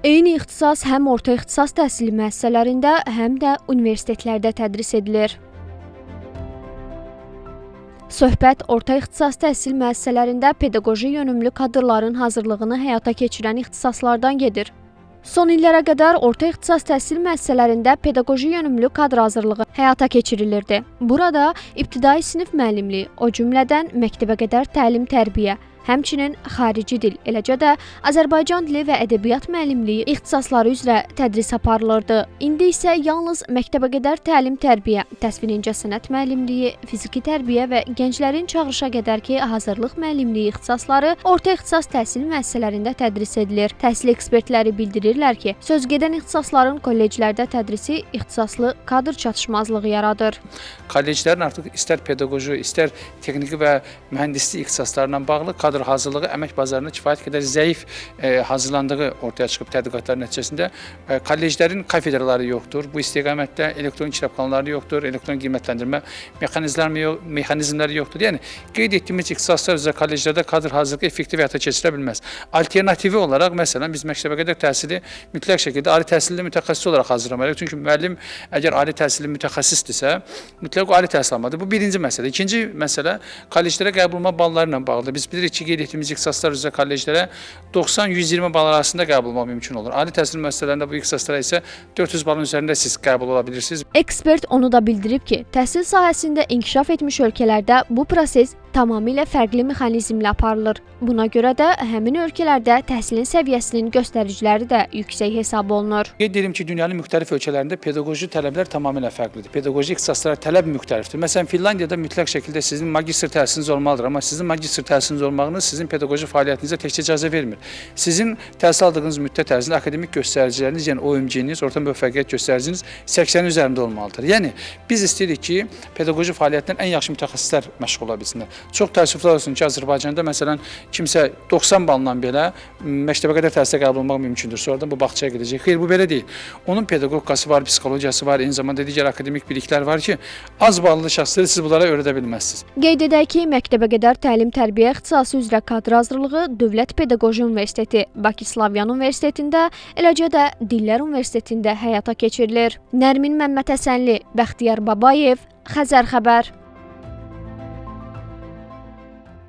Eyni ixtisas həm orta ixtisas təhsili müəssisələrində, həm də universitetlərdə tədris edilir. Söhbət orta ixtisas təhsil müəssisələrində pedaqoji yönümlü kadrların hazırlığını həyata keçirən ixtisaslardan gedir. Son illərə qədər orta ixtisas təhsil müəssisələrində pedaqoji yönümlü kadr hazırlığı həyata keçirilirdi. Burada ibtidai sinif müəllimliyi, o cümlədən məktəbə qədər təlim-tərbiyə, həmçinin xarici dil, eləcə də Azərbaycan dili və ədəbiyyat müəllimliyi ixtisasları üzrə tədris aparılırdı. İndi isə yalnız məktəbə qədər təlim-tərbiyə, təsvir incəsənət müəllimliyi, fiziki tərbiyə və gənclərin çağırışa qədərki hazırlıq müəllimliyi ixtisasları orta ixtisas təhsil müəssisələrində tədris edilir. Təhsil ekspertləri bildirirlər ki, sözgedən ixtisasların kolleclərdə tədrisi ixtisaslı kadr çatışmazlığı yaradır. Kolleclərin artıq istər pedaqoji, istər texniki və mühəndislik ixtisaslarla bağlı kadr hazırlığı əmək bazarına kifayət qədər zəif hazırlandığı ortaya çıxıb tədqiqatlar nəticəsində. Kolleclərin kafedraları yoxdur. Bu istiqamətdə elektron kitabxanaları yoxdur, elektron qiymətləndirmə mexanizmləri yoxdur. Yəni qeyd etdiyimiz ixtisaslar üzrə kolleclərdə kadr hazırlığı effektiv həyata keçirə bilməz. Alternativi olaraq məsələn biz məktəbə qədər təhsili mütləq şəkildə ali təhsilli mütəxəssis olaraq hazırlamalıyıq. Çünki müəllim əgər ali təhsilli mütəxəssisdirsə, mütləq ali təhsil almalıdır. Bu birinci məsələ. İkinci məsələ kolleclərə qəbul olma balları ilə bağlıdır. Biz bilirik ki, qeyd etdiyimiz ixtisaslar üzrə kolleclərə 90-120 bal arasında qəbul olmaq mümkün olur. Ali təhsil müəssisələrində bu ixtisaslara isə 400 balın üzərində siz qəbul ola bilirsiniz. Ekspert onu da bildirib ki, təhsil sahəsində inkişaf etmiş ölkələrdə bu proses tamamilə fərqli mexanizmlə aparılır. Buna görə də həmin ölkələrdə təhsilin səviyyəsinin göstəriciləri də yüksək hesab olunur. Qeyd edim ki, dünyanın müxtəlif ölkələrində pedaqoji tələblər tamamilə fərqlidir. Pedaqoji ixtisaslara tələb müxtəlifdir. Məsələn, Finlandiyada mütləq şəkildə sizin magistr təhsiliniz olmalıdır, amma sizin magistr təhsiliniz olmağınız sizin pedaqoji fəaliyyətinizə təkcə icazə vermir. Sizin təhsil aldığınız müddət ərzində akademik göstəriciləriniz, yəni OMG-niz, orta müvəffəqiyyət göstəriciniz 80-in üzərində olmalıdır. Yəni biz istəyirik ki, pedaqoji fəaliyyətdən ən yaxşı mütəxəssislər məşğul ola bilsinlər. Çox təəssüflər olsun ki, Azərbaycanda məsələn kimsə 90 balla belə məktəbə qədər təhsilə qəbul olmaq mümkündür. Sonradan bu bağçaya gedəcək. Xeyr, bu belə deyil. Onun pedaqogikası var, psixologiyası var, eyni zamanda digər akademik biliklər var ki, az ballı şəxsləri siz bunlara öyrədə bilməzsiniz. Qeyd edək ki, məktəbə qədər təlim-tərbiyə ixtisası üzrə kadr hazırlığı Dövlət Pedaqoji Universiteti, Bakı Slavyan Universitetində, eləcə də Dillər Universitetində həyata keçirilir. Nərmin Məmmədhəsənli, Bəxtiyar Babayev, Xəzər Xəbər.